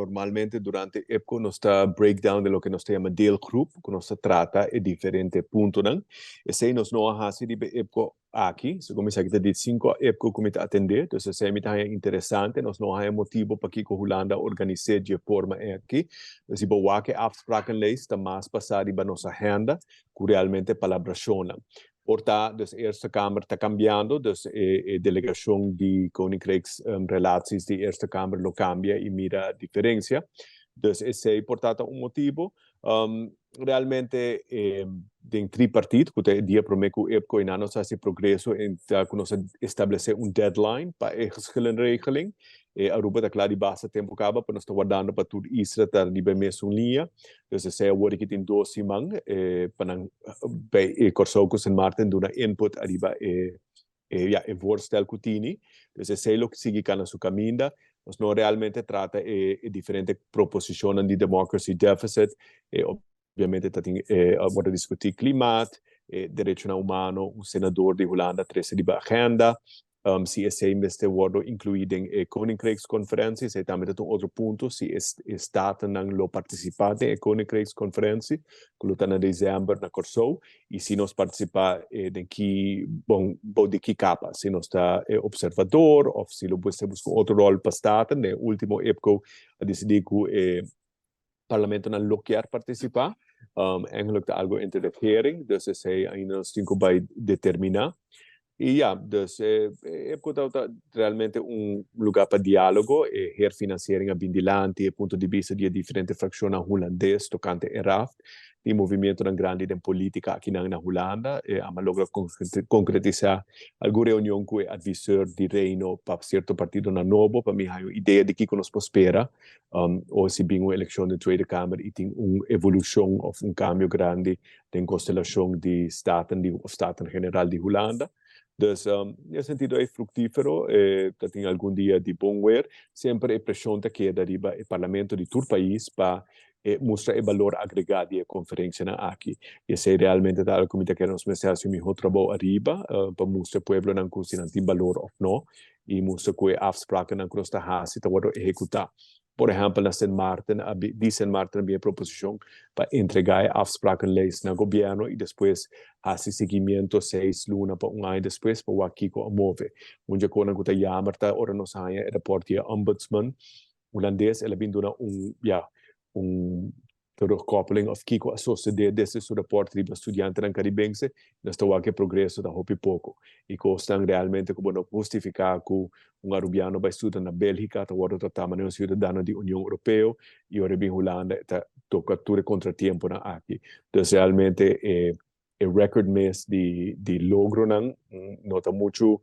Normalmente durante EPCO nos ta breakdown den loke nos ta yama deelgroep, ku nos ta trata e diferente puntonan. Esei nos no a hasi riba e EPCO aki, segun mi sa aki ta di sinku EPCO ku mi ta atendé, dus esei mi ta haña interesante. Nos no a haña motibu pakiko Hulanda a organis'é dje forma ei aki. Dus si bo wak e afsprakenlijst ta mas basá riba nos agenda ku realmente palabrashonnan. Por ta, dus Eerste Kamer ta cambiando, dus e delegacion di Koninkrijksrelaties di Eerste Kamer lo cambia y mira diferencia. Dus esey por ta ta un motibo. Realmente den tripartiet, cu ta e dia prome cu EPCO y nan nos a haci progreso en ta cu nos a establece un deadline pa e geschillenregeling. E Aruba ta kla di basta tempo caba, pero nos ta wardando pa tur isla ta riba e mesun liña. Dus esei awor aki tin dos siman pa nan bay e Kòrsou ku Sint Maarten duna input ariba e ya e voorstel ku tini. Dus esei lo sigui kana su kaminda. Nos no realmente trata e e diferente proposishonnan di democracy deficit. E obviamente ta tin e a wòrdu diskutí klimaat, e derechonan humano, un senador di Hulanda a trese riba agenda. Si esei mester wordo inclui den e Koninkrijksconferentie, esei tambe ta un otro punto, si e statennan lo participa den e Koninkrijksconferentie, cu lo ta na december na Corsou, y si nos participa den ki, bon, bou di ki capa, si nos ta e observador of si lo mester busca un otro rol pa Staten. Den e ultimo IPCO a dicidi cu e Parlamentonan lo kier participa. Eigenlijk ta algo entre regering, dus esey ainda nos tin cu bay determina. Y ya, dus e EPCO ta realmente un lugar pa dialogo. E herfinanciering a bin dilanti, e punto di bista di e diferente fraccionnan Hulandes tocante e RAft. Tin movimientonan grandi den politica akinan na Hulanda. E ama logra concretisa algun reunion cu e adviseur di Reino pa cierto partidonan nobo pa mi haya un idea di kico nos por spera. O si bin un elekshon den Tweede Kamer i tin un evolushon òf un kambio grandi den konstelashon di Staten di òf Staten General di Hulanda. Dus den e sentido ei fruktífero, e ta tin algun dia di bon wer. Semper e preshon ta keda riba e parlamento di tur pais pa e mustra e balor agregá di e konferensianan aki. I esei realmente ta algu ku mi ta kere nos mester hasi un mihó trabou ariba pa mustra e pueblonan ku si nan tin balor òf no. I mustra ku e afsprakennan ku nos ta hasi ta wòrdu ehekutá. Por ehèmpel na Sint Maarten a di Sint Maarten a bin e proposishon pa entregá e afsprakenlijst na gobièrnu i despues hasi siguimiento seis luna pa un aña despues pa wak kiko a move. Un dje konan ku ta yamer ta ora nos haña e rapòrt di e ombudsman hulandes el a bin duna un ya un terugkoppeling of kiko a sosede desde su raport riba studiantenan karibense, nos ta wak e progreso ta hopi poko. I kosnan realmente ku bo no por hustifiká ku un arubiano bai studia na Bélgika ta wòrdu tratá manera un siudadano di Union Europeo i ora e bin Hulanda e ta toka tur e kontratiemponan aki. Dus realmente e e record mes di di logronan no ta muchu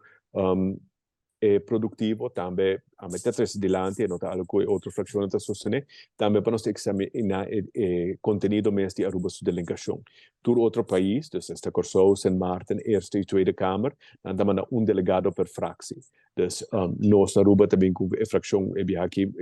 E productivo tambe a mester trece dilanti, e no ta algo cu e otro fraccionnan ta sostene, tambe pa nos ta examina e contenido mes di Aruba su delegacion. Tur otro pais, dus esta Corsou, Sint Maarten, Eerste y Tweede Kamer, nan ta manda un delegado per fractie. Dus nos na Aruba ta bin cu e fraccion, e biaha aki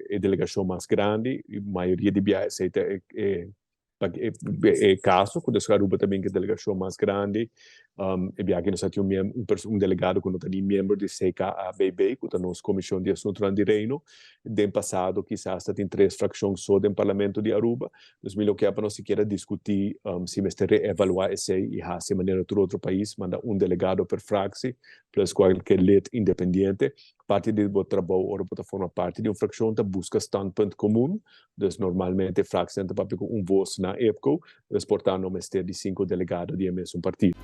e delegacion mas grandi, y mayoria di biaha esey ta e Pa e kaso ku nos Aruba ta bin ku e delegashon mas grandi, e biaha aki nos a tin un un delegado ku no ta ni miembro di CKABB, ku ta nos Komishon di Asuntunan di Reino. Den pasado kisas ta tin tres frakshon so den Parlamento di Aruba. Dus mi lo ke pa nos sikiera diskutí si mester reevaluá esei i hasi manera tur otro pais, manda un delegado per fraksi plus kualke lid independiente. Parti di bo trabou ora bo ta forma parti di un frakshon ta buska standpunt komun. Dus normalmente fractienan ta papia cu un voz na EPCO, dus por ta no mester di cinco delegado di e mesun partido.